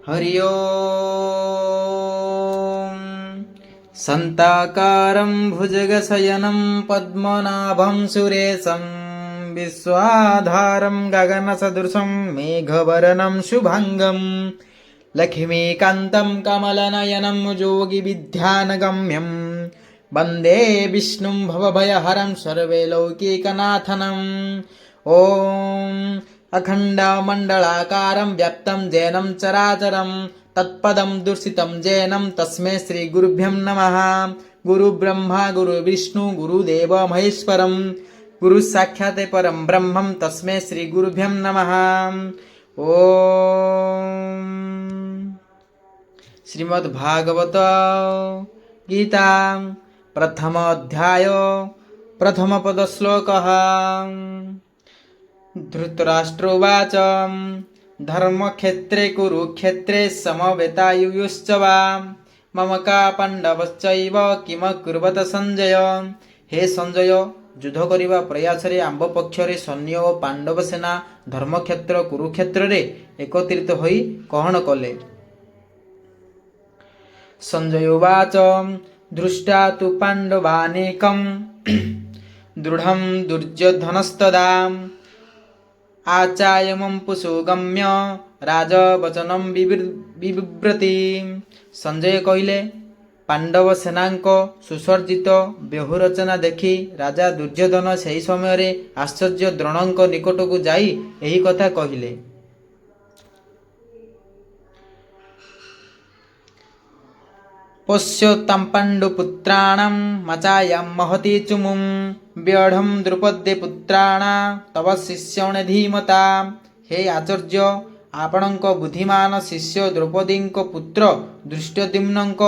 ହରି ଓମ୍। ସନ୍ତାକାରं ଭୁଜଗଶୟनं ପଦ୍ମନାଭं ସୁରେଶं ବିଶ୍ୱାଧାରं ଗଗନସଦୃଶं मेघवर्णं शुभाङ्गं लक्ष्मीकान्तं कमलनयनं योगिविध्यानगम्यं वन्दे विष्णुं भवभयहरं सर्वलोकैकनाथनम्। ॐ अखण्डमण्डलाकारं व्याप्तं जैनं चराचरं तत्पदं दर्शितं जैनं तस्मै श्रीगुरुभ्यं नमः। गुरुब्रह्मा गुरुविष्णु गुरुदेव महेश्वरं गुरु साक्षात् परं ब्रह्मं तस्मै श्रीगुरुभ्यं नमः। ॐ श्रीमद्भागवत गीता प्रथम अध्याय प्रथम पद श्लोकः। धृतराष्ट्रोवाच, धर्मक्षेत्रे कुरुक्षेत्रे समवेतायुयुश्चवा ममका ପାଣ୍ଡବଶ୍ଚୈବ କିମକୁର୍ବତ ସଞ୍ଜୟ। ହେ ସଞ୍ଜୟ, ଯୁଦ୍ଧ କରିବା ପ୍ରୟାସରେ ଆମ୍ଭ ପକ୍ଷରେ ସୈନ୍ୟ ଓ ପାଣ୍ଡବ ସେନା ଧର୍ମକ୍ଷେତ୍ର କୁରୁକ୍ଷେତ୍ରରେ ଏକତ୍ରିତ ହୋଇ କହଣ କଲେ? ସଞ୍ଜୟ ଉବାଚ, ଦୃଷ୍ଟ୍ୱା ତୁ ପାଣ୍ଡବାନେକಂ ଦୃଢ଼ಂ ଦୁର୍ଯ୍ୟୋଧନସ୍ତଦା ଆଚାୟମಂ ପୁଷୁଗମ୍ୟ ରାଜବଚନಂ ବିବିବ୍ରତି। ସଞ୍ଜୟ କହିଲେ, ପାଣ୍ଡବ ସେନାଙ୍କ ସୁସଜ୍ଜିତ ବ୍ୟୂହରଚନା ଦେଖି ରାଜା ଦୁର୍ଯ୍ୟୋଧନ ସେହି ସମୟରେ ଆଚାର୍ଯ୍ୟ ଦ୍ରୋଣଙ୍କ ନିକଟକୁ ଯାଇ ଏହି କଥା କହିଲେ। ପଶ୍ୟତାଂ ପାଣ୍ଡୁପୁତ୍ରାଣାଂ ମଚାୟାଂ ମହତୀ ଚୁମୁଂ ବ୍ୟଢ଼ಂ ଦ୍ରୌପଦୀ ପୁତ୍ରାଣା ତବ ଶିଷ୍ୟଣେ ଧୀମତା। ହେ ଆଚାର୍ଯ୍ୟ, ଆପଣଙ୍କ ବୁଦ୍ଧିମାନ ଶିଷ୍ୟ ଦ୍ରୌପଦୀଙ୍କ ପୁତ୍ର ଧୃଷ୍ଟଦ୍ୟୁମ୍ନଙ୍କ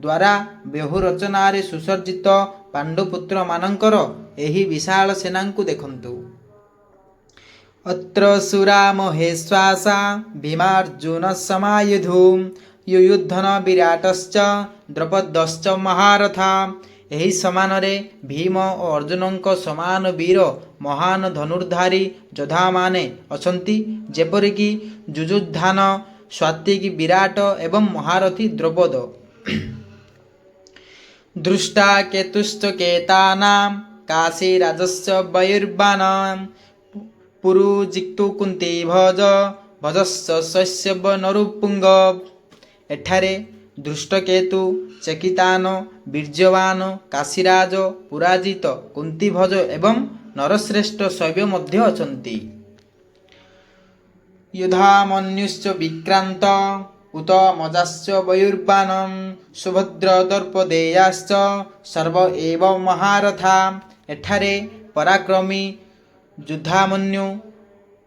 ଦ୍ୱାରା ବ୍ୟୂହରଚନାରେ ସୁସଜ୍ଜିତ ପାଣ୍ଡୁପୁତ୍ରମାନଙ୍କର ଏହି ବିଶାଳ ସେନାଙ୍କୁ ଦେଖନ୍ତୁ। ଅତ୍ର ଶୂରା ମହେଶ୍ୱାସା ଭୀମାର୍ଜୁନ ସମାୟୁଧୁ ୟୁୟୁଧନ ବିରାଟଶ୍ଚ ଦ୍ରୌପଦଶ୍ଚ ମହାରଥା। ଏହି ସମାନରେ ଭୀମ ଓ ଅର୍ଜୁନଙ୍କ ସମାନ ବୀର, ମହାନ ଧନୁର୍ଦ୍ଧାରୀ ଯୋଦ୍ଧାମାନେ ଅଛନ୍ତି, ଯେପରିକି ଯୁଯୁଧାନ, ସାତ୍ୟକି, ବିରାଟ ଏବଂ ମହାରଥୀ ଦ୍ରୌପଦ। ଧୃଷ୍ଟକେତୁଶ୍ଚ କେତାନାಂ କାଶୀରାଜଶ୍ଚ ବୈର୍ବାନ ପୁରୁଜିତୁ କୁନ୍ତିଭୋଜ ଭଜଶ୍ଚ ଶୈଶବ ନରୁପୁଙ୍ଗ। ଏଠାରେ ଧୃଷ୍ଟକେତୁ, ଚେକିତାନ, ବୀର୍ଯ୍ୟବାନ, କାଶୀରାଜ, ପୁରାଜିତ, କୁନ୍ତିଭୋଜ ଏବଂ ନରଶ୍ରେଷ୍ଠ ଶୈବ୍ୟ ମଧ୍ୟ ଅଛନ୍ତି। ୟୁଧାମନ୍ୟୁଶ୍ଚ ବିକ୍ରାନ୍ତ ଉତ୍ତମୌଜାଶ୍ଚ ବୈର୍ବାନ ସୁଭଦ୍ର ଦ୍ରୌପଦେୟାଶ୍ଚ ସର୍ବ ଏବ ମହାରଥା। ଏଠାରେ ପରାକ୍ରମୀ ଯୁଧାମନ୍ୟୁ,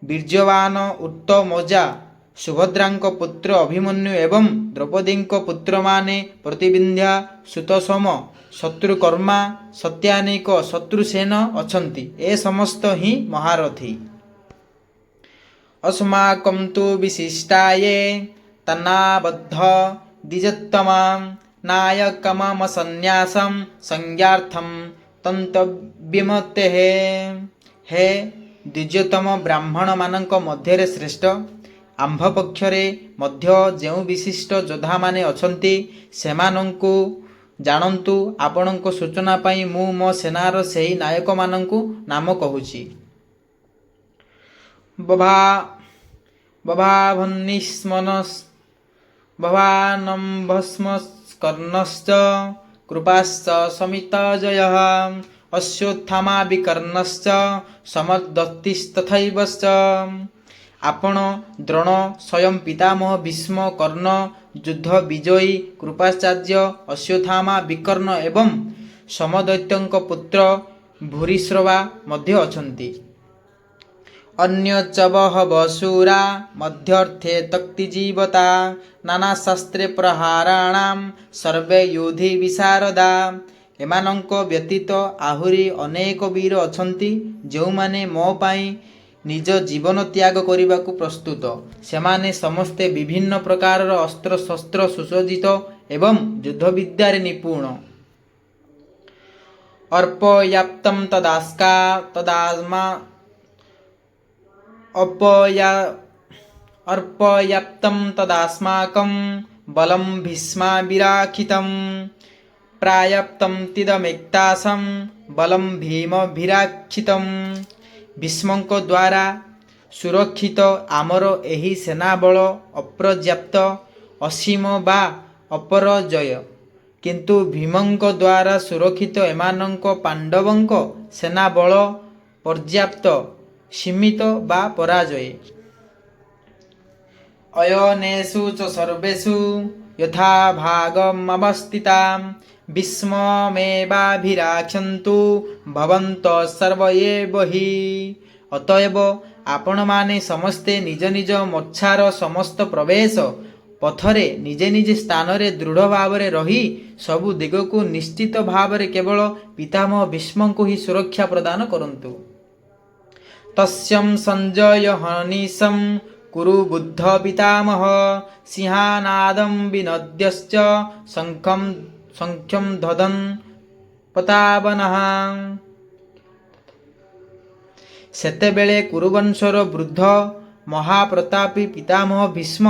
ବୀର୍ଯ୍ୟବାନ ଉତ୍ତମୌଜା, ସୁଭଦ୍ରାଙ୍କ ପୁତ୍ର ଅଭିମନ୍ୟୁ ଏବଂ ଦ୍ରୌପଦୀଙ୍କ ପୁତ୍ରମାନେ ପ୍ରତିବିନ୍ଧ୍ୟା, ସୁତସୋମ, ଶତ୍ରୁକର୍ମା, ଶତାନୀକ, ଶତ୍ରୁସେନ ଅଛନ୍ତି। ଏ ସମସ୍ତ ହିଁ ମହାରଥୀ। ଅସ୍ମାକଂ ତୁ ବିଶିଷ୍ଟାୟେ ତନ୍ନାବଦ୍ଧ ଦ୍ୱିଜୋତ୍ତମ ନାୟକମମ ସନ୍ନ୍ୟାସಂ ସଂଜ୍ଞାର୍ଥಂ ତନ୍ତବ୍ୟମତେଃ। ହେ ଦ୍ୱିଜୋତ୍ତମ, ବ୍ରାହ୍ମଣମାନଙ୍କ ମଧ୍ୟରେ ଶ୍ରେଷ୍ଠ, ଆମ୍ଭ ପକ୍ଷରେ ମଧ୍ୟ ଯେଉଁ ବିଶିଷ୍ଟ ଯୋଦ୍ଧାମାନେ ଅଛନ୍ତି, ସେମାନଙ୍କୁ ଜାଣନ୍ତୁ। ଆପଣଙ୍କ ସୂଚନା ପାଇଁ ମୁଁ ମୋ ସେନାର ସେହି ନାୟକମାନଙ୍କ ନାମ କହୁଛି। ଭବାଭନିସ୍ମନ ଭବାନମ୍ଭସ୍ମକର୍ଣ୍ଣଶ୍ଚ କୃପାଶ୍ଚ ସମିତଜୟଃ ଅଶ୍ୱତ୍ଥାମା ବିକର୍ଣ୍ଣଶ୍ଚ ସମଦତ୍ତିସ୍ତଥୈବ ଚ। ଆପଣ ଦ୍ରୋଣ, ସ୍ୱୟଂ ପିତାମହ ଭୀଷ୍ମ, କର୍ଣ୍ଣ, ଯୁଦ୍ଧ ବିଜୟୀ କୃପାଚାର୍ଯ୍ୟ, ଅଶ୍ୱତ୍ଥାମା, ବିକର୍ଣ୍ଣ ଏବଂ ସୋମଦତ୍ତଙ୍କ ପୁତ୍ର ଭୂରିଶ୍ରବା ମଧ୍ୟ ଅଛନ୍ତି। ଅନ୍ୟ ଚ ବହବଃ ଶୂରା ମଧ୍ୟର୍ଥେ ତକ୍ତିଜୀବତା ନାନାଶସ୍ତ୍ର ପ୍ରହାରାଣାଂ ସର୍ବେ ୟୁଧି ବିଶାରଦା। ଏମାନଙ୍କ ବ୍ୟତୀତ ଆହୁରି ଅନେକ ବୀର ଅଛନ୍ତି, ଯେଉଁମାନେ ମୋ ପାଇଁ ନିଜ ଜୀବନ ତ୍ୟାଗ କରିବାକୁ ପ୍ରସ୍ତୁତ। ସେମାନେ ସମସ୍ତେ ବିଭିନ୍ନ ପ୍ରକାରର ଅସ୍ତ୍ରଶସ୍ତ୍ର ସୁସଜ୍ଜିତ ଏବଂ ଯୁଦ୍ଧବିଦ୍ୟାରେ ନିପୁଣ। ଅପର୍ଯ୍ୟାପ୍ତಂ ତଦାସ୍କା ତଦାସ୍ମା ଅପୟା ଅର୍ପୟାପ୍ତಂ ତଦାସ୍ମାକಂ ବଲಂ ଭୀଷ୍ମାଭିରାକ୍ଷିତಂ ପ୍ରାୟାପ୍ତಂ ତିଦମେକ୍ତାସಂ ବଲಂ ଭୀମଭିରାକ୍ଷିତಂ। ଭୀଷ୍ମଙ୍କ ଦ୍ୱାରା ସୁରକ୍ଷିତ ଆମର ଏହି ସେନାବଳ ଅପର୍ଯ୍ୟାପ୍ତ, ଅସୀମ ବା ଅପରାଜେୟ। କିନ୍ତୁ ଭୀମଙ୍କ ଦ୍ୱାରା ସୁରକ୍ଷିତ ଏମାନଙ୍କ ପାଣ୍ଡବଙ୍କ ସେନାବଳ ପର୍ଯ୍ୟାପ୍ତ, ସୀମିତ ବା ଅପରାଜେୟ। ଅୟନେଷୁ ଚ ସର୍ବେଷୁ ଯଥା ଭାଗମବସ୍ଥିତା ଭୀଷ୍ମମେବାଭିରକ୍ଷନ୍ତୁ ଭବନ୍ତଃ ସର୍ବ ଏବ ହି। ଅତଏବ ଆପଣମାନେ ସମସ୍ତେ ନିଜ ନିଜ ମୋର୍ଚ୍ଚାର ସମସ୍ତ ପ୍ରବେଶ ପଥରେ ନିଜ ନିଜ ସ୍ଥାନରେ ଦୃଢ଼ ଭାବରେ ରହି ସବୁ ଦିଗକୁ ନିଶ୍ଚିତ ଭାବରେ କେବଳ ପିତାମହ ଭୀଷ୍ମଙ୍କୁ ହିଁ ସୁରକ୍ଷା ପ୍ରଦାନ କରନ୍ତୁ। ତସ୍ୟ ସଞ୍ଜୟ ହନିଷಂ କୁରୁ ବୁଦ୍ଧ ପିତାମହ ସିଂହନାଦಂ ବିନଦ୍ୟଶ୍ଚ ଶଙ୍ଖಂ ଶଙ୍ଖಂ ଦଧନ୍ ପ୍ରତାପବାନ୍। ସେତେବେଳେ କୁରୁବଂଶର ବୃଦ୍ଧ ମହାପ୍ରତାପୀ ପିତାମହ ଭୀଷ୍ମ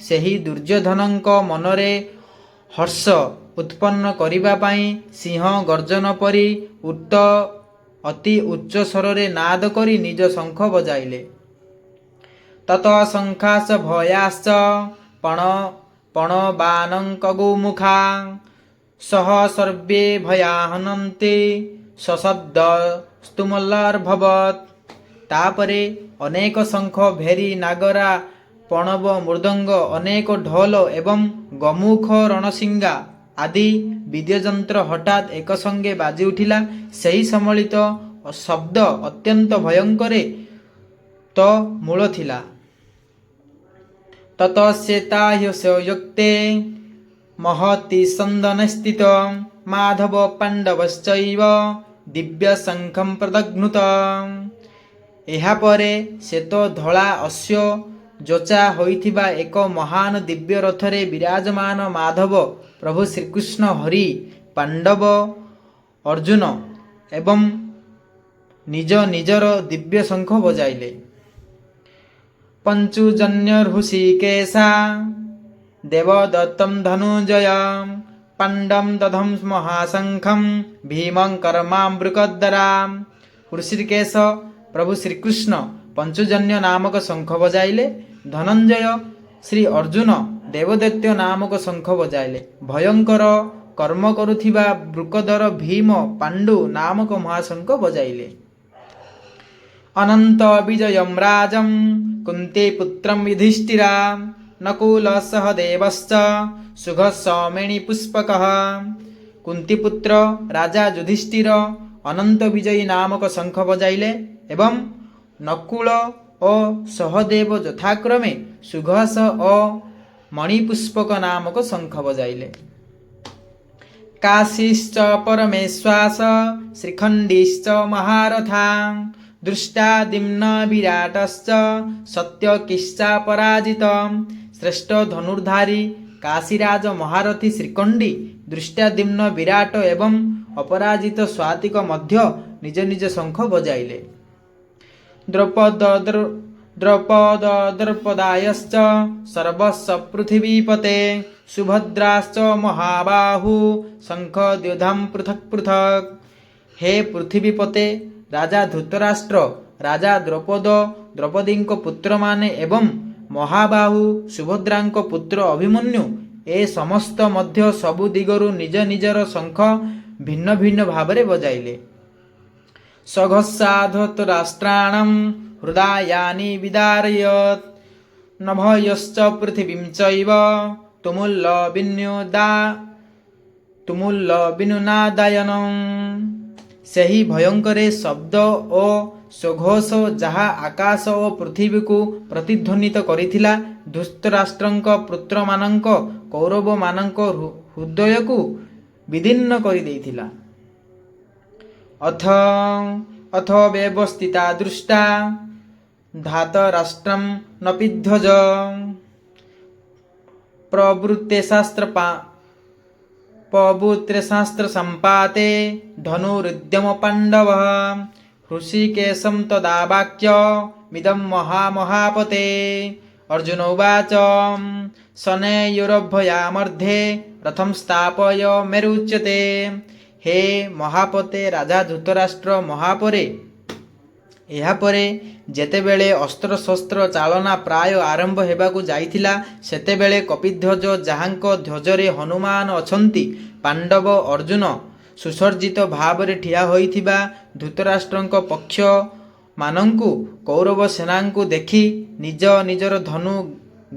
ସେହି ଦୁର୍ଯ୍ୟୋଧନଙ୍କ ମନରେ ହର୍ଷ ଉତ୍ପନ୍ନ କରିବା ପାଇଁ ସିଂହ ଗର୍ଜନ ପରି ଅତି ଉଚ୍ଚ ସ୍ୱରରେ ନାଦ କରି ନିଜ ଶଙ୍ଖ ବଜାଇଲେ। ତତଃ ଶଙ୍ଖାଶ୍ଚ ଭୟାଶ୍ଚ ପଣବାନଙ୍କଗୋମୁଖା ସହ ସର୍ବେ ଭୟାହନନ୍ତି ସଶବ୍ଦ ସ୍ତୁମୁଲର୍ଭବତ୍। ତାପରେ ଅନେକ ଶଙ୍ଖ, ଭେରୀ, ନାଗରା, ପଣବ, ମୃଦଙ୍ଗ, ଅନେକ ଢୋଲ ଏବଂ ଗୋମୁଖ ରଣସିଙ୍ଗା ଆଦି ବାଦ୍ୟଯନ୍ତ୍ର ହଠାତ୍ ଏକସଙ୍ଗେ ବାଜି ଉଠିଲା। ସେହି ସମ୍ମିଳିତ ଶବ୍ଦ ଅତ୍ୟନ୍ତ ଭୟଙ୍କର ତୁମୁଳ ଥିଲା। ତତଃ ଶ୍ଵେତାଶ୍ଵଯୁକ୍ତେ ମହତି ସ୍ୟନ୍ଦନେ ସ୍ଥିତ ମାଧବ ପାଣ୍ଡବଶ୍ଚୈବ ଦିବ୍ୟଶଙ୍ଖଂ ପ୍ରଦଧ୍ମୁଃ। ଏହାପରେ ଶ୍ୱେତ ଧଳା ଅଶ୍ୱ ଯୋଚା ହୋଇଥିବା ଏକ ମହାନ ଦିବ୍ୟ ରଥରେ ବିରାଜମାନ ମାଧବ ପ୍ରଭୁ ଶ୍ରୀକୃଷ୍ଣ ହରି ପାଣ୍ଡବ, ଅର୍ଜୁନ ଏବଂ ନିଜ ନିଜର ଦିବ୍ୟ ଶଙ୍ଖ ବଜାଇଲେ। ପଞ୍ଚଜନ୍ୟ ହୃଷୀକେଶ ଦେବଦତ୍ତಂ ଧନଞ୍ଜୟ ପାଣ୍ଡଂ ଦଧଂ ମହାଶଙ୍ଖಂ ଭୀମଂ କର୍ମାଂ ବୃକୋଦରଃ। ହୃଷୀକେଶ ପ୍ରଭୁ ଶ୍ରୀକୃଷ୍ଣ ପଞ୍ଚଜନ୍ୟ ନାମକ ଶଙ୍ଖ ବଜାଇଲେ। ଧନଞ୍ଜୟ ଶ୍ରୀ ଅର୍ଜୁନ ଦେବଦତ୍ତ ନାମକ ଶଙ୍ଖ ବଜାଇଲେ। ଭୟଙ୍କର କର୍ମ କରୁଥିବା ବୃକୋଦର ଭୀମ ପାଣ୍ଡୁ ନାମକ ମହାଶଙ୍ଖ ବଜାଇଲେ। ଅନନ୍ତ ବିଜୟಂ ରାଜಂ କୁନ୍ତୀପୁତ୍ରଂ ଯୁଧିଷ୍ଠିର ନକୁଲ ସହଦେବଶ୍ଚ ସୁଘୋଷ ମଣିପୁଷ୍ପକଃ। କୁନ୍ତୀପୁତ୍ର ରାଜା ଯୁଧିଷ୍ଠିର ଅନନ୍ତ ବିଜୟୀ ନାମକ ଶଙ୍ଖ ବଜାଇଲେ ଏବଂ ନକୁଳ ଓ ସହଦେବ ଯଥାକ୍ରମେ ସୁଘୋଷ ଓ ମଣିପୁଷ୍ପକ ନାମକ ଶଙ୍ଖ ବଜାଇଲେ। କାଶୀଶ୍ଚ ପରମେଶ୍ୱାସ ଶିଖଣ୍ଡୀଶ୍ଚ ମହାରଥା ଧୃଷ୍ଟଦ୍ୟୁମ୍ନ ବିରାଟଶ୍ଚ ସାତ୍ୟକିଶ୍ଚାପରାଜିତ। ଶ୍ରେଷ୍ଠ ଧନୁର୍ଦ୍ଧାରୀ କାଶୀରାଜ ମହାରଥୀ ଶିଖଣ୍ଡୀ, ଧୃଷ୍ଟଦ୍ୟୁମ୍ନ, ବିରାଟ ଏବଂ ଅପରାଜିତ ସାତ୍ୟକି ମଧ୍ୟ ନିଜ ନିଜ ଶଙ୍ଖ ବଜାଇଲେ। ଦ୍ରୌପଦ ଦ୍ରୌପଦେୟଶ୍ଚ ସର୍ବଶ ପୃଥିବୀପତେ ସୁଭଦ୍ରାଶ୍ଚ ମହାବାହୁ ଶଙ୍ଖ ଦ୍ୱିଧାಂ ପୃଥକ୍ ପୃଥକ୍। ହେ ପୃଥିବୀପତେ, ରାଜା ଧୃତରାଷ୍ଟ୍ର, ରାଜା ଦ୍ରୌପଦ, ଦ୍ରୌପଦୀଙ୍କ ପୁତ୍ରମାନେ ଏବଂ ମହାବାହୁ ସୁଭଦ୍ରାଙ୍କ ପୁତ୍ର ଅଭିମନ୍ୟୁ ଏ ସମସ୍ତେ ମଧ୍ୟ ସବୁ ଦିଗରୁ ନିଜ ନିଜର ଶଙ୍ଖ ଭିନ୍ନ ଭିନ୍ନ ଭାବରେ ବଜାଇଲେ। ସଘୋଷାଧୃତରାଷ୍ଟ୍ରାଣାଂ ହୃଦୟାନି ବିଦାରୟତ୍ ନଭଶ୍ଚ ପୃଥିବୀं ଚୈବ ତୁମୁଲ ବିନିନାଦାୟନ। ସେହି ଭୟଙ୍କର ଶବ୍ଦ ଓ ସ୍ୱଘୋଷ ଯାହା ଆକାଶ ଓ ପୃଥିବୀକୁ ପ୍ରତିଧ୍ୱନିତ କରିଥିଲା, ଧୃତରାଷ୍ଟ୍ରଙ୍କ ପୁତ୍ରମାନଙ୍କ କୌରବମାନଙ୍କ ହୃଦୟକୁ ବିଦୀର୍ଣ୍ଣ କରିଦେଇଥିଲା। ଅଥ ବ୍ୟବସ୍ଥିତା ଦୃଷ୍ଟା ଧାର୍ତ୍ତରାଷ୍ଟ୍ରଂ ନପିଧ୍ୱଜ ପ୍ରବୃତ୍ତେ ଶସ୍ତ୍ର ସମ୍ପାତେ ଧନୁରୁଦ୍ୟମ ପାଣ୍ଡବ। ହୃଷୀକେଶଂ ତଦା ବାକ୍ୟମିଦଂ ମହାମହାପତେ। ଅର୍ଜୁନ ଉବାଚ ଶନୈରୁଭୟାମର୍ଧେ ରଥಂ ସ୍ଥାପୟ ମେରୁଚ୍ୟତେ। ହେ ମହାପତେ ରାଜା ଧୃତରାଷ୍ଟ୍ର, ମହାପରେ ଏହାପରେ ଯେତେବେଳେ ଅସ୍ତ୍ରଶସ୍ତ୍ର ଚାଳନା ପ୍ରାୟ ଆରମ୍ଭ ହେବାକୁ ଯାଇଥିଲା, ସେତେବେଳେ କପିଧ୍ୱଜ, ଯାହାଙ୍କ ଧ୍ୱଜରେ ହନୁମାନ ଅଛନ୍ତି, ପାଣ୍ଡବ ଅର୍ଜୁନ ସୁସଜ୍ଜିତ ଭାବରେ ଠିଆ ହୋଇଥିବା ଧୃତରାଷ୍ଟ୍ରଙ୍କ ପକ୍ଷମାନଙ୍କୁ, କୌରବ ସେନାଙ୍କୁ ଦେଖି ନିଜ ନିଜର ଧନୁ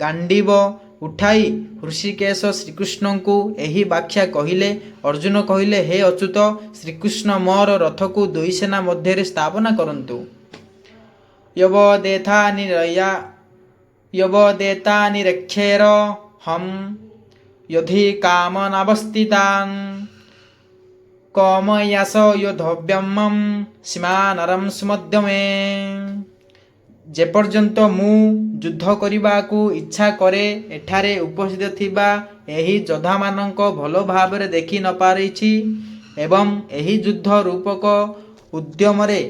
ଗାଣ୍ଡୀବ ଉଠାଇ ହୃଷୀକେଶ ଶ୍ରୀକୃଷ୍ଣଙ୍କୁ ଏହି ବ୍ୟାଖ୍ୟା କହିଲେ। ଅର୍ଜୁନ କହିଲେ, ହେ ଅଚ୍ୟୁତ ଶ୍ରୀକୃଷ୍ଣ, ମୋର ରଥକୁ ଦୁଇ ସେନା ମଧ୍ୟରେ ସ୍ଥାପନା କରନ୍ତୁ। ୟବଦେତାନି ରେକ୍ଷେର ହಂ ୟଧି କାମନାବସ୍ଥିତାନ୍ କମୟାସ ୟୋଧବ୍ୟମಂ ସୀମାନରಂ ସୁମଧ୍ୟମେ। ଯେପର୍ଯ୍ୟନ୍ତ ମୁଁ ଯୁଦ୍ଧ କରିବାକୁ ଇଚ୍ଛା କରେ, ଏଠାରେ ଉପସ୍ଥିତ ଥିବା ଏହି ଯୋଦ୍ଧାମାନଙ୍କ ଭଲ ଭାବରେ ଦେଖି ନପାରିଛି ଏବଂ ଏହି ଯୁଦ୍ଧ ରୂପକ ଉଦ୍ୟମରେ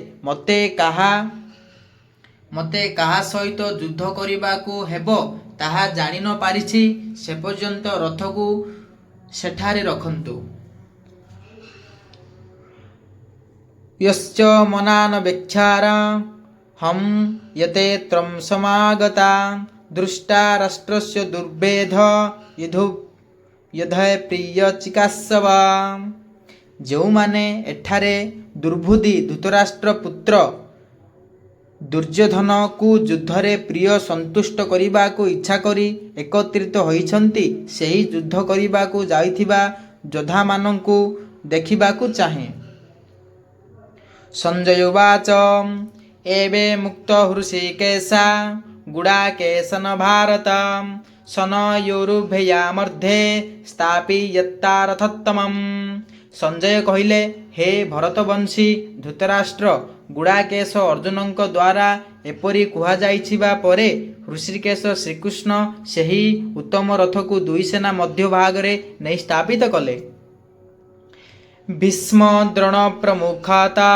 ମୋତେ କାହା ସହିତ ଯୁଦ୍ଧ କରିବାକୁ ହେବ ତାହା ଜାଣି ନ ପାରିଛି, ସେ ପର୍ଯ୍ୟନ୍ତ ରଥକୁ ସେଠାରେ ରଖନ୍ତୁ। ୟଶ୍ଚ ମନାନବେକ୍ଷାର ହಂ ୟତେ ତ୍ରಂ ସମାଗତା ଦୃଷ୍ଟା ରାଷ୍ଟ୍ରସ୍ୟ ଦୁର୍ବେଧ ୟୁଧୁ ୟଧୟ ପ୍ରିୟ ଚିକାସବ। ଯେଉଁମାନେ ଏଠାରେ ଦୁର୍ବୁଦ୍ଧି ଧୃତରାଷ୍ଟ୍ର ପୁତ୍ର ଦୁର୍ଯ୍ୟୋଧନକୁ ଯୁଦ୍ଧରେ ପ୍ରିୟ ସନ୍ତୁଷ୍ଟ କରିବାକୁ ଇଚ୍ଛା କରି ଏକତ୍ରିତ ହୋଇଛନ୍ତି, ସେହି ଯୁଦ୍ଧ କରିବାକୁ ଯାଇଥିବା ଯୋଦ୍ଧାମାନଙ୍କୁ ଦେଖିବାକୁ ଚାହେଁ। ସଞ୍ଜୟ ଉବାଚ ଏବେ ମୁକ୍ତ ହୃଷିକେଶା ଗୁଡ଼ାକେଶନ ଭାରତ ଶନୈରୁଭୟାମର୍ଧେ ସ୍ଥାପିୟତ୍ତାରଥୋତ୍ତମମ୍। ସଞ୍ଜୟ କହିଲେ, ହେ ଭରତବଂଶୀ ଧୃତରାଷ୍ଟ୍ର, ଗୁଡ଼ାକେଶ ଅର୍ଜୁନଙ୍କ ଦ୍ୱାରା ଏପରି କୁହାଯାଇଯିବା ପରେ ହୃଷୀକେଶ ଶ୍ରୀକୃଷ୍ଣ ସେହି ଉତ୍ତମ ରଥକୁ ଦୁଇ ସେନା ମଧ୍ୟ ଭାଗରେ ନେଇ ସ୍ଥାପିତ କଲେ। ଭୀଷ୍ମ ଦ୍ରୋଣ ପ୍ରମୁଖତା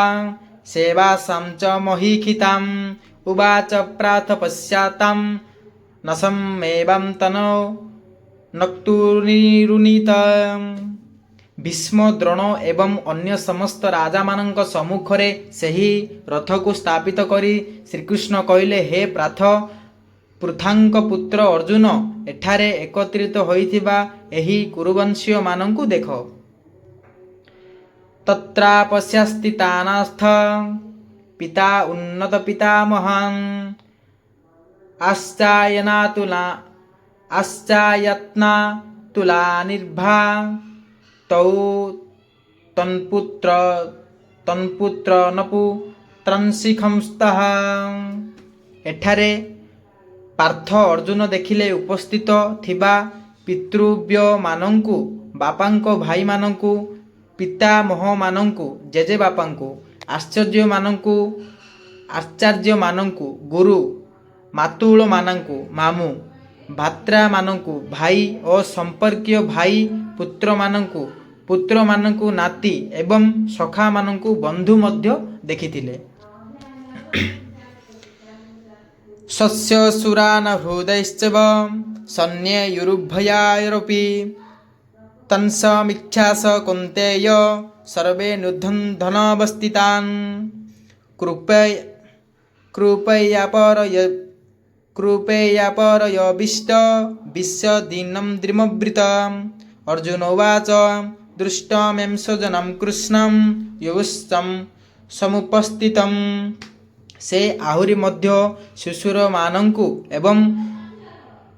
ସେବାସାं ଚ ମହୀକ୍ଷିତାम् ଉବାଚ ପ୍ରାର୍ଥ ପଶ୍ୟାତାಂ ନସମେବାಂ ତନୋ ନକ୍ତୁନିରୁନୀତ। ଭୀଷ୍ମ, ଦ୍ରୋଣ ଏବଂ ଅନ୍ୟ ସମସ୍ତ ରାଜାମାନଙ୍କ ସମ୍ମୁଖରେ ସେହି ରଥକୁ ସ୍ଥାପିତ କରି ଶ୍ରୀକୃଷ୍ଣ କହିଲେ, ହେ ପାର୍ଥ, ପୃଥାଙ୍କ ପୁତ୍ର ଅର୍ଜୁନ, ଏଠାରେ ଏକତ୍ରିତ ହୋଇଥିବା ଏହି କୁରୁବଂଶୀୟମାନଙ୍କୁ ଦେଖ। ତତ୍ରାପଶ୍ୟସ୍ଥିତାନର୍ଥ ପିତା ଉନ୍ନତ ପିତାମହାନ୍ ଆଶ୍ଚାୟନାତୁଲା ଆଶ୍ଚାୟତ୍ନା ତୁଲାନିର୍ଭା ତୌ ତନ୍ପୁତ୍ର ତନ୍ପୁତ୍ର ନପୁତ୍ରାଂଶିଖଂସ୍ତଃ। ଏଠାରେ ପାର୍ଥ ଅର୍ଜୁନ ଦେଖିଲେ ଉପସ୍ଥିତ ଥିବା ପିତୃବ୍ୟମାନଙ୍କୁ, ବାପାଙ୍କ ଭାଇମାନଙ୍କୁ, ପିତାମହମାନଙ୍କୁ, ଜେଜେବାପାଙ୍କୁ, ଆଚାର୍ଯ୍ୟମାନଙ୍କୁ ଗୁରୁ, ମାତୁଳମାନଙ୍କୁ ମାମୁଁ, ଭ୍ରାତାମାନଙ୍କୁ ଭାଇ ଓ ସମ୍ପର୍କୀୟ ଭାଇ, ପୁତ୍ରମାନଙ୍କୁ ପୁତ୍ରମାନଙ୍କୁ ନାତି ଏବଂ ସଖାମାନଙ୍କୁ ବନ୍ଧୁ ମଧ୍ୟ ଦେଖିଥିଲେ। ଶସ୍ୟଶୂରାନ ହୃଦୟଶ୍ଚ ସୈନ୍ୟୈରୁଭୟୈରପି ତନ୍ସମୀକ୍ଷାସ କୌନ୍ତେୟ ସର୍ବେ ନୁଧନବସ୍ଥିତାନ୍ କୃପୟାପରୟବିଷ୍ଟ ବିଶ୍ୱଦୀनं ଦ୍ରିମବୃତ। ଅର୍ଜୁନ ଉବାଚ ଦୃଷ୍ଟମେଁ ସ୍ୱଜनं କୃଷ୍ଣं ୟୁୟତ୍ସୁं ସମୁପସ୍ଥିତम्। ସେ ଆହୁରି ମଧ୍ୟ ଶ୍ୱଶୁରମାନଙ୍କୁ ଏବଂ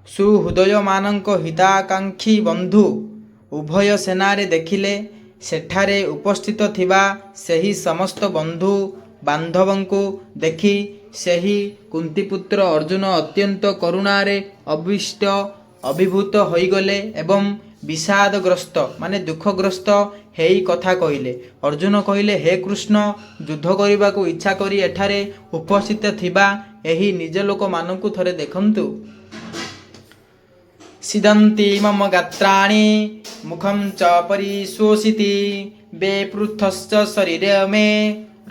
ସୁହୃଦୟମାନଙ୍କ ହିତାକାଂକ୍ଷୀ ବନ୍ଧୁ ଉଭୟ ସେନାରେ ଦେଖିଲେ। ସେଠାରେ ଉପସ୍ଥିତ ଥିବା ସେହି ସମସ୍ତ ବନ୍ଧୁ ବାନ୍ଧବଙ୍କୁ ଦେଖି ସେହି କୁନ୍ତୀପୁତ୍ର ଅର୍ଜୁନ ଅତ୍ୟନ୍ତ କରୁଣାରେ ଅବିଷ୍ଟ ଅଭିଭୂତ ହୋଇଗଲେ ଏବଂ ବିଷାଦଗ୍ରସ୍ତ ମାନେ ଦୁଃଖଗ୍ରସ୍ତ ହେଇ କଥା କହିଲେ। ଅର୍ଜୁନ କହିଲେ, ହେ କୃଷ୍ଣ, ଯୁଦ୍ଧ କରିବାକୁ ଇଚ୍ଛା କରି ଏଠାରେ ଉପସ୍ଥିତ ଥିବା ଏହି ନିଜ ଲୋକମାନଙ୍କୁ ଥରେ ଦେଖନ୍ତୁ। ସିଦନ୍ତି ମମ ଗାତ୍ରାଣି ମୁଖಂ ଚ ପରିଶୋଷିତି ବେପୃଥଶ୍ଚ ଶରୀରେ ମେ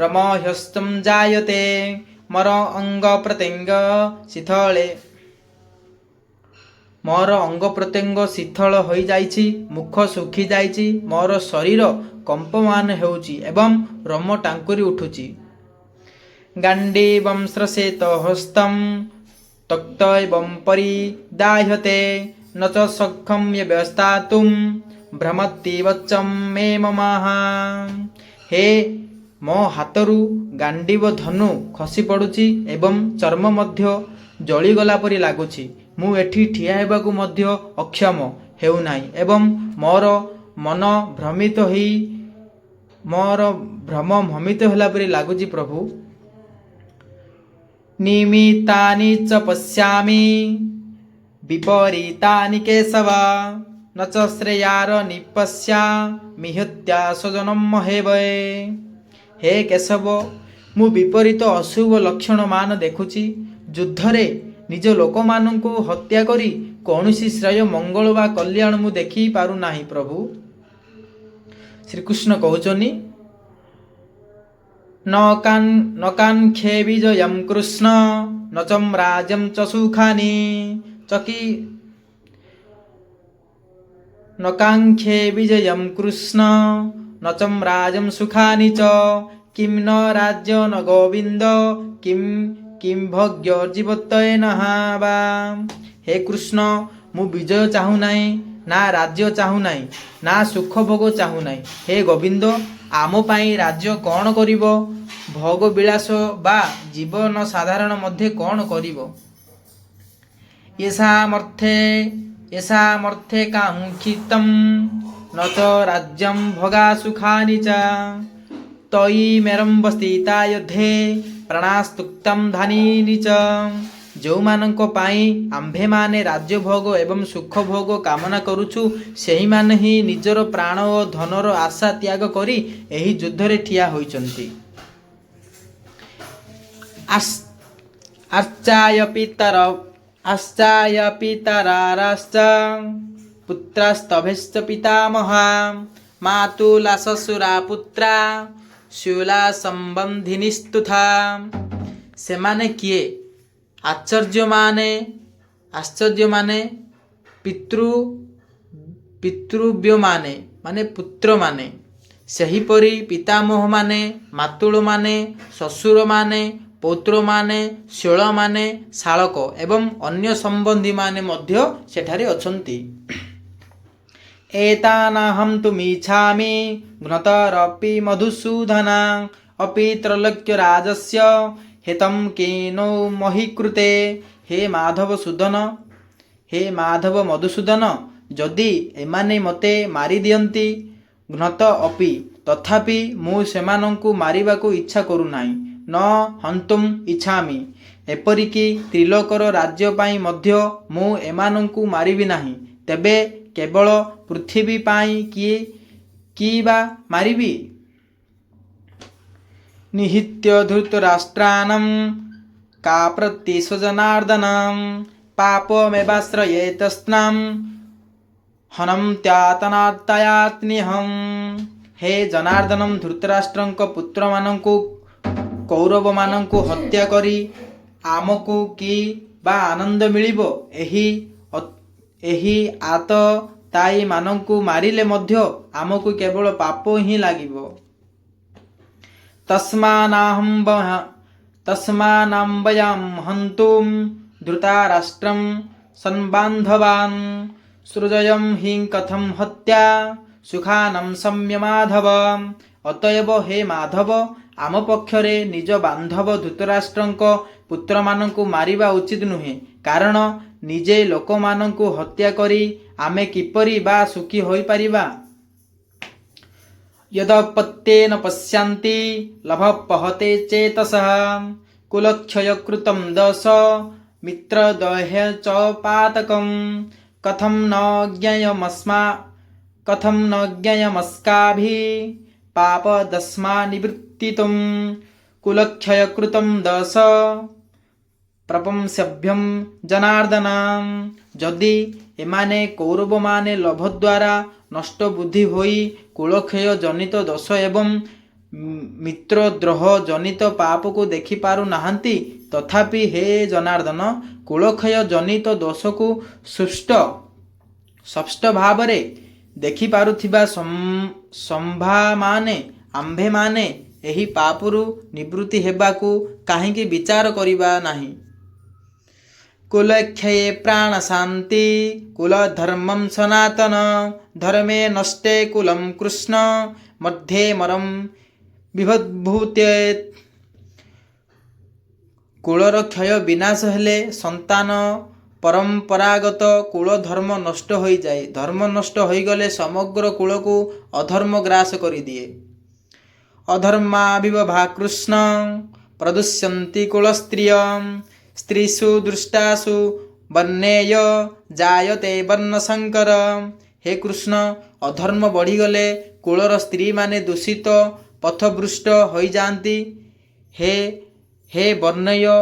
ରମହ୍ୟସ୍ତಂ ଜାୟତେ ମର ଅଙ୍ଗ ପ୍ରତ୍ୟଙ୍ଗ ଶିଥଳେ ମୋର ଅଙ୍ଗ ପ୍ରତ୍ୟଙ୍ଗ ଶିଥିଳ ହୋଇଯାଇଛି, ମୁଖ ଶୁଖିଯାଇଛି, ମୋର ଶରୀର କମ୍ପମାନ ହେଉଛି ଏବଂ ରୋମ ଟାଙ୍କୁରି ଉଠୁଛି। ଗାଣ୍ଡୀବଂ ସ୍ରସେତ ହସ୍ତଂ ତ୍ୱକ୍ତୈବଂ ପରିଦାହ୍ୟତେ ନ ଚ ସକ୍ଷମ ବ୍ୟସ୍ଥାତୁଂ ଭ୍ରମତିବ ଚ ମେ ମମାଃ। ହେ, ମୋ ହାତରୁ ଗାଣ୍ଡୀବ ଧନୁ ଖସି ପଡ଼ୁଛି ଏବଂ ଚର୍ମ ମଧ୍ୟ ଜଳିଗଲା ପରି ଲାଗୁଛି। ମୁଁ ଏଠି ଠିଆ ହେବାକୁ ମଧ୍ୟ ଅକ୍ଷମ ହେଉନାହିଁ ଏବଂ ମୋର ମନ ଭ୍ରମିତ ହେଇ ମୋର ଭ୍ରମ ଭ୍ରମିତ ହେଲା ପରି ଲାଗୁଛି, ପ୍ରଭୁ। ନିମିତ୍ତାନି ଚ ପଶ୍ୟାମି ବିପରୀତାନି କେଶବ ନ ଚ ଶ୍ରେୟାର ନିପଶ୍ୟାମି ହତ୍ୟା ସ୍ୱଜନମ ହେବେ। ହେ କେଶବ, ମୁଁ ବିପରୀତ ଅଶୁଭ ଲକ୍ଷଣମାନ ଦେଖୁଛି। ଯୁଦ୍ଧରେ ନିଜ ଲୋକମାନଙ୍କୁ ହତ୍ୟା କରି କୌଣସି ଶ୍ରେୟ, ମଙ୍ଗଳ ବା କଲ୍ୟାଣ ମୁଁ ଦେଖି ପାରୁନାହିଁ, ପ୍ରଭୁ। ଶ୍ରୀକୃଷ୍ଣ କହୁଛନ୍ତି, ନ କାଙ୍କ୍ଷେ ବିଜୟಂ କୃଷ୍ଣ ନ ଚ ରାଜ୍ୟಂ ଚ ସୁଖାନି ଚକି ନ କାଙ୍କ୍ଷେ ବିଜୟಂ କୃଷ୍ଣ ନ ଚ ରାଜ୍ୟಂ ସୁଖାନି ଚ କିಂ ନ ରାଜ୍ୟ ନ ଗୋବିନ୍ଦ କିಂ କିಂ ଭୋଗ୍ୟ ଜୀବତ୍ୱେନ ବା। ହେ କୃଷ୍ଣ, ମୁଁ ବିଜୟ ଚାହୁଁନାହିଁ, ନା ରାଜ୍ୟ ଚାହୁଁନାହିଁ, ନା ସୁଖ ଭୋଗ ଚାହୁଁନାହିଁ। ହେ ଗୋବିନ୍ଦ, ଆମ ପାଇଁ ରାଜ୍ୟ କ'ଣ କରିବ? ଭୋଗ ବିଳାସ ବା ଜୀବନ ସାଧାରଣ ମଧ୍ୟ କ'ଣ କରିବ? ୟେଷାମର୍ଥେ କାଙ୍କ୍ଷିତಂ ନ ଚ ରାଜ୍ୟಂ ଭୋଗା ସୁଖାନି ଚ ତୟି ମେରମ୍ବସ୍ଥିତା ୟୁଦ୍ଧେ ପ୍ରାଣାସ୍ତୁକ୍ତಂ ଧାନିନି ଚ। ଯେଉଁମାନଙ୍କ ପାଇଁ ଆମ୍ଭେମାନେ ରାଜ୍ୟଭୋଗ ଏବଂ ସୁଖ ଭୋଗ କାମନା କରୁଛୁ, ସେହିମାନେ ହିଁ ନିଜର ପ୍ରାଣ ଓ ଧନର ଆଶା ତ୍ୟାଗ କରି ଏହି ଯୁଦ୍ଧରେ ଠିଆ ହୋଇଛନ୍ତି। ଆଶ୍ଚାୟ ପିତରାଶ୍ଚ ପୁତ୍ରାସ୍ତଭେଶ୍ଚ ପିତାମହା ମାତୁଲା ଶ୍ୱଶୁରା ପୁତ୍ରା ଶୂଲା ସମ୍ବନ୍ଧିନିସ୍ତୁଥା। ସେମାନେ କିଏ? ଆଚାର୍ଯ୍ୟମାନେ, ଆଶ୍ଚର୍ଯ୍ୟମାନେ, ପିତୃବ୍ୟମାନେ ମାନେ ପୁତ୍ରମାନେ, ସେହିପରି ପିତାମହମାନେ, ମାତୁଳମାନେ, ଶ୍ୱଶୁରମାନେ, ପୌତ୍ରମାନେ, ଶୂଳମାନେ, ଶାଳକ ଏବଂ ଅନ୍ୟ ସମ୍ବନ୍ଧୀମାନେ ମଧ୍ୟ ସେଠାରେ ଅଛନ୍ତି। ଏତାନହଂ ତୁମିଚ୍ଛାମି ଘ୍ନତରପି ମଧୁସୂଦନ ଅପି ତ୍ରୈଲୋକ୍ୟରାଜସ୍ୟ ହିତಂ କେନୋ ମହିକୃତେ। ହେ ମାଧବ ସୂଦନ, ହେ ମାଧବ ମଧୁସୂଦନ, ଯଦି ଏମାନେ ମୋତେ ମାରିଦିଅନ୍ତି, ଘ୍ନତ ଅପି, ତଥାପି ମୁଁ ସେମାନଙ୍କୁ ମାରିବାକୁ ଇଚ୍ଛା କରୁନାହିଁ। ନ ହନ୍ତୁମ୍ ଇଚ୍ଛାମି। ଏପରିକି ତ୍ରିଲୋକର ରାଜ୍ୟ ପାଇଁ ମଧ୍ୟ ମୁଁ ଏମାନଙ୍କୁ ମାରିବି ନାହିଁ, ତେବେ କେବଳ ପୃଥିବୀ ପାଇଁ କି ବା ମାରିବି? ନିହତ୍ୟ ଧୃତରାଷ୍ଟ୍ରାଣଂ କା ପ୍ରତିସ୍ୱଜନାର୍ଦନ ପାପମେବାଶ୍ରୟେତସ୍ନାಂ ହନନ୍ତ୍ୟାତନାର୍ତାୟାତ୍ନିହಂ। ହେ ଜନାର୍ଦ୍ଦନ, ଧୃତରାଷ୍ଟ୍ରଙ୍କ ପୁତ୍ରମାନଙ୍କୁ, କୌରବମାନଙ୍କୁ ହତ୍ୟା କରି ଆମକୁ କି ବା ଆନନ୍ଦ ମିଳିବ? ଏହି ଆତତାୟୀମାନଙ୍କୁ ମାରିଲେ ମଧ୍ୟ ଆମକୁ କେବଳ ପାପ ହିଁ ଲାଗିବ। ତସ୍ମାନାହମ୍ବୟାಂ ହନ୍ତୁಂ ଧୃତରାଷ୍ଟ୍ରଂ ସନ୍ବାନ୍ଧବାନ୍ ସୃଜୟಂ ହି କଥಂ ହତ୍ୟା ସୁଖାନାಂ ସୌମ୍ୟ ମାଧବ। ଅତଏବ ହେ ମାଧବ, ଆମ ପକ୍ଷରେ ନିଜ ବାନ୍ଧବ ଧୃତରାଷ୍ଟ୍ରଙ୍କ ପୁତ୍ରମାନଙ୍କୁ ମାରିବା ଉଚିତ ନୁହେଁ, କାରଣ ନିଜେ ଲୋକମାନଙ୍କୁ ହତ୍ୟା କରି ଆମେ କିପରି ବା ସୁଖୀ ହୋଇପାରିବା? ଯଦପତ୍ୟେନ ପଶ୍ୟନ୍ତି ଲଭପହତେ ଚେତସः କୁଲକ୍ଷୟକୃतं ଦଶ ମିତ୍ରଦହ୍ୟ ଚ ପାତକಂ କଥಂ ନ ଜ୍ଞେୟମସ୍କାଭିः ପାପଦସ୍ମା ନିବୃତ୍ତିତୁಂ କୁଲକ୍ଷୟକୃतं ଦଶ ପ୍ରପଂସଭ୍ୟಂ ଜନାର୍ଦ୍ଦନ। ଯଦି ଏମାନେ କୌରବମାନେ ଲୋଭ ଦ୍ୱାରା ନଷ୍ଟ ବୁଦ୍ଧି ହୋଇ କୁଳକ୍ଷୟ ଜନିତ ଦୋଷ ଏବଂ ମିତ୍ରଦ୍ରୋହ ଜନିତ ପାପକୁ ଦେଖିପାରୁ ନାହାନ୍ତି, ତଥାପି ହେ ଜନାର୍ଦ୍ଦନ, କୁଳକ୍ଷୟ ଜନିତ ଦୋଷକୁ ସ୍ପଷ୍ଟ ଭାବରେ ଦେଖିପାରୁଥିବା ସଭ୍ୟମାନେ ଆମ୍ଭେମାନେ ଏହି ପାପରୁ ନିବୃତ୍ତି ହେବାକୁ କାହିଁକି ବିଚାର କରିବା ନାହିଁ? କୁଲକ୍ଷୟେ ପ୍ରାଣଶାନ୍ତି କୁଳଧର୍ମଂ ସନାତନ ଧର୍ମେ ନଷ୍ଟେ କୁଲಂ କୃଷ୍ଣ ମଧ୍ୟେ ମରମ ବିଭୂତେତ୍। କୁଳର କ୍ଷୟ ବିନାଶ ହେଲେ ସନ୍ତାନ ପରମ୍ପରାଗତ କୁଳ ଧର୍ମ ନଷ୍ଟ ହୋଇଯାଏ। ଧର୍ମ ନଷ୍ଟ ହୋଇଗଲେ ସମଗ୍ର କୁଳକୁ ଅଧର୍ମ ଗ୍ରାସ କରିଦିଏ। ଅଧର୍ମାବିର୍ଭାବ କୃଷ୍ଣ ପ୍ରଦୁଷ୍ୟନ୍ତି କୁଳସ୍ତ୍ରିୟ ସ୍ତ୍ରୀଷୁ ଦୁଷ୍ଟାସୁ ବର୍ଣ୍ଣେୟ ଜାୟତେ ବର୍ଣ୍ଣସଙ୍କର। ହେ କୃଷ୍ଣ, ଅଧର୍ମ ବଢ଼ିଗଲେ କୁଳର ସ୍ତ୍ରୀମାନେ ଦୂଷିତ, ପଥଭ୍ରଷ୍ଟ ହୋଇଯାଆନ୍ତି। ହେ ବର୍ଣ୍ଣେୟ,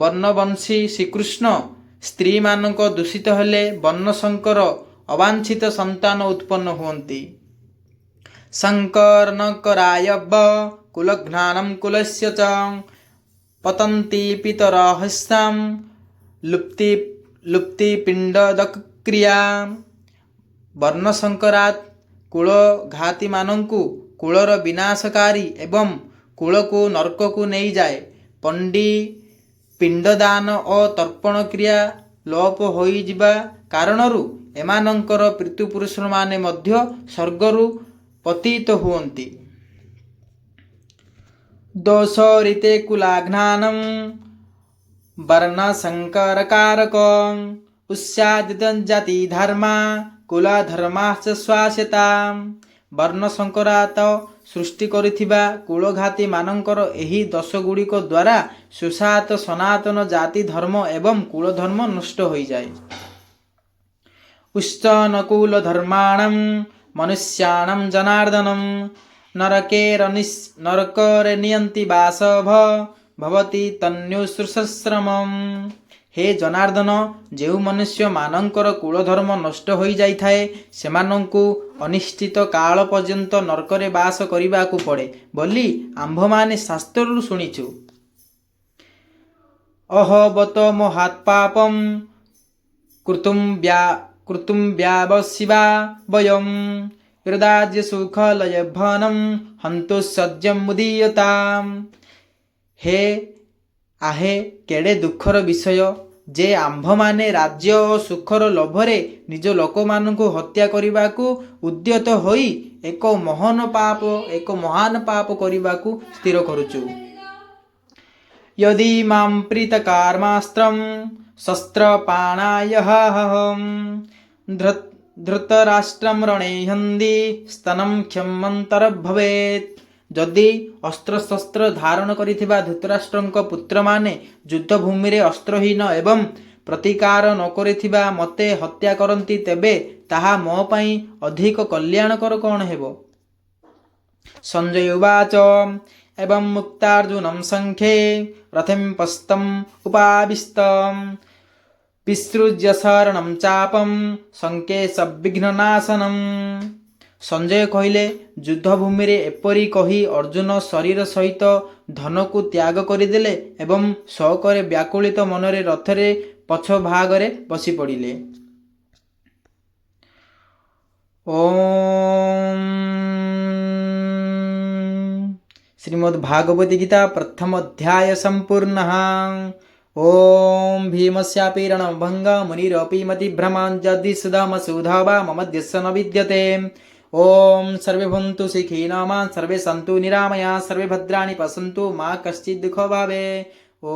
ବର୍ଣ୍ଣବଂଶୀ ଶ୍ରୀକୃଷ୍ଣ, ସ୍ତ୍ରୀମାନଙ୍କ ଦୂଷିତ ହେଲେ ବର୍ଣ୍ଣସଙ୍କର ଅବାଞ୍ଛିତ ସନ୍ତାନ ଉତ୍ପନ୍ନ ହୁଅନ୍ତି। ଶଙ୍କରନକରାୟବ କୁଲଘ୍ନାନಂ କୁଲସ୍ୟ ଚ ପତନ୍ତି ପିତରହସ୍ୟାಂ ଲୁପ୍ତି ପିଣ୍ଡୋଦକକ୍ରିୟା। ବର୍ଣ୍ଣସଙ୍କରାତ୍ କୁଳଘାତୀମାନଙ୍କୁ କୁଳର ବିନାଶକାରୀ ଏବଂ କୁଳକୁ ନର୍କକୁ ନେଇଯାଏ। ପିଣ୍ଡଦାନ ଓ ତର୍ପଣ କ୍ରିୟା ଲୋପ ହୋଇଯିବା କାରଣରୁ ଏମାନଙ୍କର ପିତୃପୁରୁଷମାନେ ମଧ୍ୟ ସ୍ୱର୍ଗରୁ ପତିତ ହୁଅନ୍ତି। ଦୋଷରିତେ କୁଲାଘ୍ନାନଂ ବର୍ଣ୍ଣସଙ୍କରକାରକ ଉତ୍ସାଦିତ ଧର୍ମା କୁଳଧର୍ମାଶ୍ଚ ଶ୍ୱାସ୍ୟତା। ବର୍ଣ୍ଣସଙ୍କରାତ ସୃଷ୍ଟି କରିଥିବା କୁଳଘାତୀମାନଙ୍କର ଏହି ଦୋଷଗୁଡ଼ିକ ଦ୍ୱାରା ସୁସାତ ସନାତନ ଜାତି ଧର୍ମ ଏବଂ କୁଳଧର୍ମ ନଷ୍ଟ ହୋଇଯାଏ। ଉତ୍ସନକୁଳ ଧର୍ମାଣಂ ମନୁଷ୍ୟାଣಂ ଜନାର୍ଦନಂ ନରକରେ ନିୟନ୍ତି ବାସଭ ଭବତି ତନ୍ୟୁସୃଶ୍ରମମ୍। ହେ ଜନାର୍ଦ୍ଦନ, ଯେଉଁ ମନୁଷ୍ୟମାନଙ୍କର କୁଳଧର୍ମ ନଷ୍ଟ ହୋଇଯାଇଥାଏ, ସେମାନଙ୍କୁ ଅନିଶ୍ଚିତ କାଳ ପର୍ଯ୍ୟନ୍ତ ନର୍କରେ ବାସ କରିବାକୁ ପଡ଼େ ବୋଲି ଆମ୍ଭମାନେ ଶାସ୍ତ୍ରରୁ ଶୁଣିଛୁ। ଅହୋ ବତ ମହତ୍ପାପಂ କର୍ତ୍ତୁଂ ବ୍ୟାବସିବା ବୟಂ ହୃଦାଜ୍ୟ ସୁଖ ଲୟଭନಂ ହନ୍ତୁ ସଜ୍ଜମ ମୁଦୀୟତାମ୍। ଆହେ, କେଡ଼େ ଦୁଃଖର ବିଷୟ ଯେ ଆମ୍ଭମାନେ ରାଜ୍ୟ ଓ ସୁଖର ଲୋଭରେ ନିଜ ଲୋକମାନଙ୍କୁ ହତ୍ୟା କରିବାକୁ ଉଦ୍ୟତ ହୋଇ ଏକ ମହାନ ପାପ କରିବାକୁ ସ୍ଥିର କରୁଛୁ। ଯଦି ମାಂ ପ୍ରୀତକର୍ମାସ୍ତ୍ରಂ ଶସ୍ତ୍ରପାଣାୟହହಂ ଧୃତରାଷ୍ଟ୍ରಂ ରଣେ ହନ୍ଦି ସ୍ତନಂ କ୍ଷମନ୍ତରଭବେତ୍। ଯଦି ଅସ୍ତ୍ରଶସ୍ତ୍ର ଧାରଣ କରିଥିବା ଧୃତରାଷ୍ଟ୍ରଙ୍କ ପୁତ୍ରମାନେ ଯୁଦ୍ଧଭୂମିରେ ଅସ୍ତ୍ରହୀନ ଏବଂ ପ୍ରତିକାର ନ କରିଥିବା ମୋତେ ହତ୍ୟା କରନ୍ତି, ତେବେ ତାହା ମୋ ପାଇଁ ଅଧିକ କଲ୍ୟାଣକର କ'ଣ ହେବ? ସଞ୍ଜୟ ଉବାଚ ଏବଂ ମୁକ୍ତାର୍ଜୁନಂ ଶଙ୍ଖେ ରଥିಂ ପସ୍ତମ୍ ଉପାବିସ୍ତମ୍ ବିସୃଜ୍ୟ ଶରଣಂ ଚାପಂ ଶଙ୍କେ ସବିଘ୍ନନାଶନମ୍। ସଞ୍ଜୟ କହିଲେ, ଯୁଦ୍ଧଭୂମିରେ ଏପରି କହି ଅର୍ଜୁନ ଶରୀର ସହିତ ଧନୁକୁ ତ୍ୟାଗ କରିଦେଲେ ଏବଂ ଶୋକରେ ବ୍ୟାକୁଳିତ ମନରେ ରଥରେ ପଛ ଭାଗରେ ବସିପଡ଼ିଲେ। ଓମ୍। ଶ୍ରୀମଦ୍ ଭାଗବତ ଗୀତା ପ୍ରଥମ ଅଧ୍ୟାୟ ସମ୍ପୂର୍ଣ୍ଣ। ॐ भीमस्यापि रणभङ्ग मुनिरपि मतिभ्रमान् यदि सुधमसुधवा मम द्यस्य न विद्यते। ॐ सर्वे भवन्तु सुखिनः मा सर्वे सन्तु निरामया सर्वे भद्राणि पश्यन्तु मा कश्चित् दुःख भावे। ॐ।